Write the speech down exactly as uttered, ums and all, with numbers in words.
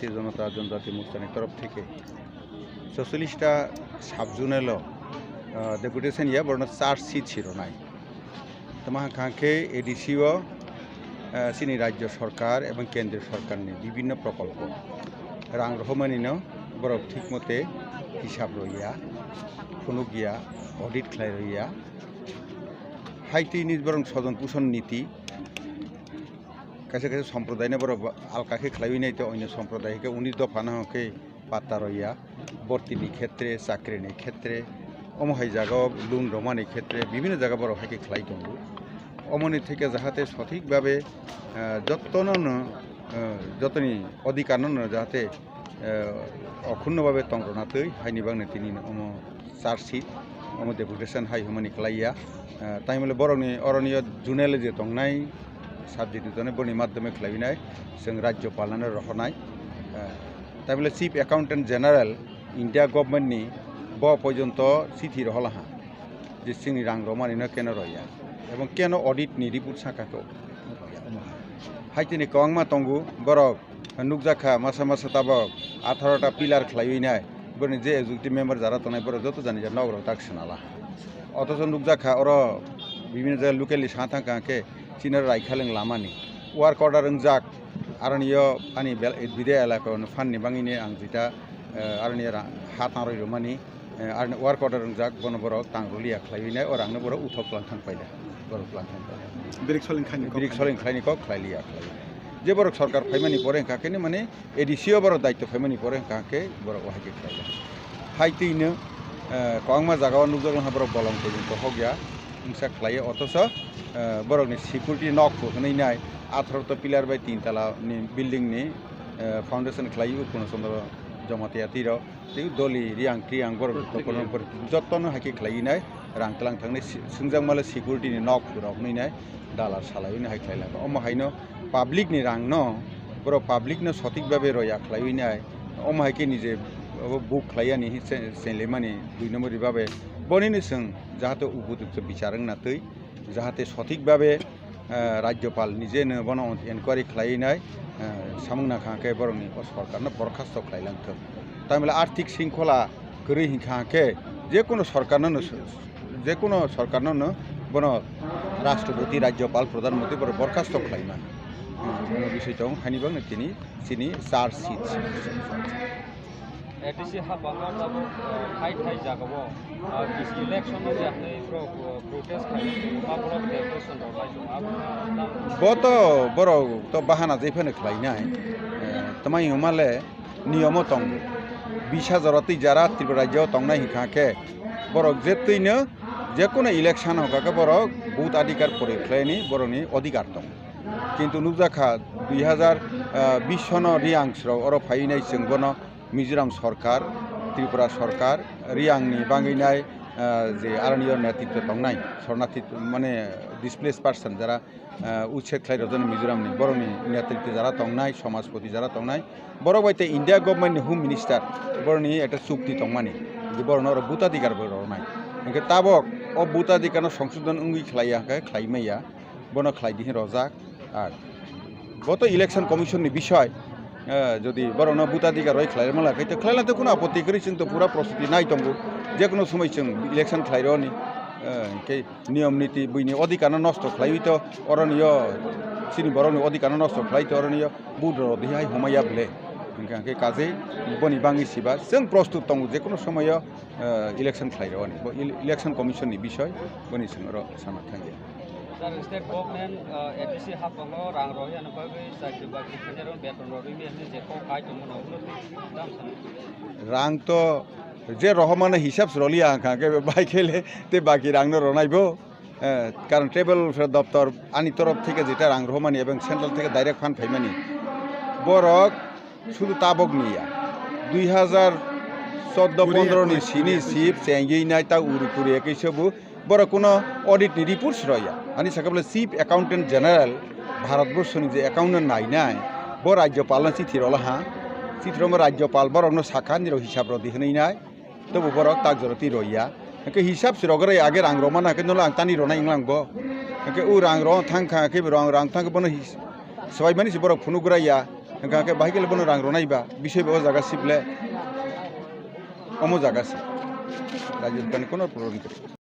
Janata Janjati Morchani torof theke chorchollish ta sub zonal o, ah, deputation ya borno charge sheet si rwnai. Tamo hwnkha khe A D C o, ah, chini rajyo sarkar ebong kendriyo sarkarni bibhinno prokolpo rang rohormanino borok thik mote hisab rwya, phunukya, audit khlai rwya. Hai twi ni borok sojon puson niti, kaisa kaisa somprodaino borok alka khe khlaiwi nai, tei onyo somprodai khe uni dophano khe patta rwya, bortini khetre, chakrini khetre, omo hai jagao loan rwmani khetre, bibhinno jaga borok hai khe khlai tongo. Omoni theke jahate sothik babe, ah, jottono no, ah, jotoni odhikar no no jahate, ah, okhunno babe tong rwna twi, haini bagwi tini omo charge sheet, omo deputation hai hwnmani khlaiya. Ah, taimole borokni oroni o zonal je tongnai, subject tongnai, boni madhyome khlaiwi nai, chwng rajyopalno rohornai. Ah, taimole Chief Accountant General India government ni bo porjonto chithi rohorlaha je chini rang rwmani no keno rwya ebong keno audit ni report saka khe rwya. Hai tini kwbangma tongo borok nukjakha masa masa tabok atharo ta pillar khlaiwi nai, borokni je executive member jara tongnai borok joto jani jani nok rok tak swnala. Othocho nukjakha oro bibhinno jaga locally sa thangkha khe chini Raikhaleng lamani work order wngjak, aroni o ani bel-, bidai elaka o phan ni bagwi ni ang jita, eh, aroni ra-, ha tangrwi rwmani, eh, aroni work order wngjak, bono borok tang rwliya khlaiwi nai, o rang no borok uthok twlang thang paida, borok twlang thang paida. Birik soling khaini kok Birik khaini. Soling khlaini kok khlailiya khlaiwi. Je borok sorkar phaimani pore hwnkha khe ni mane A D C o borok daityo phaimani pore hwnkha khe borok o hai khe khlaiya. Hai twi no, eh, kwbangma jaga o nukjak wngkha borok bolong twi hokya, wngsa khlaiya, othocho, eh, borokni security nok bo hwnwi nai, atharo to pillar bai tin tala ni building ni, eh, foundation khlaiwi Purno Chandra Jamatia twi rok. Tei doli, riang, triang, borok jotono, jotono hai khe khlaiwi nai, rang tlang thangnai, si-, swngjak male security ni nok rok wnwi nai, dalar salaiwi nai hai khlai langkha. Omo haino public ni rang no, borok public no sothik babe roya khlaiwi nai, omo hai khe nije obo book khlai yani, se-, senlemani dui number ni babe, boni ni chwng jahate upojukto bichar wngna twi, jahate sothik babe, eh, Rajyopal nije no bono enquiry khlaiwi nai, eh, samung nangkha khe borokni o sorkarno borkhasto khlai langthok. Tamile arthik singkhola kwrwi hinkha khe jekunu sorkarno no, jekunu sorkarno no bono Rashtrapati, Rajyopal, Pradhan Mantri borok borkhasto khlaima. Hmm, omo bisoi tong, haini bagwi tini chini charge sheet. A D C habango tabuk, uh, thai thai jagao, uh, bis election ni je hwnwi borok, uh, protest khai tongo, ba borok deputation rok lai tongo, abo no tamo Bo to borok to bahana jai phano khlainai, eh, tamai hwnmale niyomo tongo. Bis hajar twi jara Tripura rajyo tongnai hinkha khe borok je twino jekunu election hokha khe borok vote adhikar proyog khlaini borokni adhikar tongo. Kintu nukjakha dui hajar bis sono Riang srok oro phaiwi nai chwng bono Mizoram sorkar, Tripura sorkar, Riangni bagwi nai, ah, je aroni o netritwo tongnai, sornathi mane displaced person jara, ah, uchhed khlai rojani Mizoramni, borokni netritwo jara tongnai, somajpoti jara tongnai, borok bai tei India government ni Home Minister, borokni ekta chukti tongmani, je borokno oro bhutadhikar bo rwnai. Hwnkhe tabok o bhutadhikar no songsodhon wngwi khlaiya hwnkhe khlai maya, bono khlai di hwnwi rojak. Ar bo to election commission ni bisoi, eh, jodi borokno bhutadhikar roi khlai mala khe to khlai lante kuno apotti kwrwi, chwng to pura prostuti nai tongo, jekunu somoi chwng election khlai roni, eh, hwnkhe niyom niti buini odhikar no nosto khlaiwi to oroni o chini borokni odhikar no nosto khlai to oroni o vote rodi hai humaya bwle, hwnkhe hwnkhe kajei boni bangwi siba chwng prostut tongo jekunu somoio, eh, election khlai roni bo ele-, election commission ni bisoi boni chwng oro sana thangya. Sir, state government, uh, A D C hapango rang rohorya no bagwi chakri bakri khainai rok beton rok rwmani hwnwi je kok kai tongmano, ulo twi dam sano. Rang to je rohormano hisab se roliya wngkha, hwnkhe bai khe le tei baki rang no ronai bo. Eh, karon tribal welfare doptor ani torof theke jeta rang rohormani ebong central theke direct fund phaimani. Borok Sudu tabok ni ya. Dui hajar chordo pondro ni sini chief chengwi nai ta uri kuri ekei se bo. Borok kuno audit ni report se rw ya. Ani saka bole chief accountant general Bharat borso ni je accountant nai nai. Bo rajyopal no chithi rw la ha. Chithi rw ma rajyopal borok no sakha nirok hisab rw di hwnwi nai. Tobo borok tak jora twi rw ya. Hwnkhe hisab se rw gra ya age rang rw mana hwnkhe nolo ang tani rw nai wnglang bo. Hwnkhe o rang rw thang kha khe rang rang thang khe bono his-, swbai mani se borok phunuk gra ya. Hwnkha khe bahai khe bono rang rwnai ba, bisoi ba o jaga sibole omo jaga se. Rajyo sorkarni kono problem kwrwi.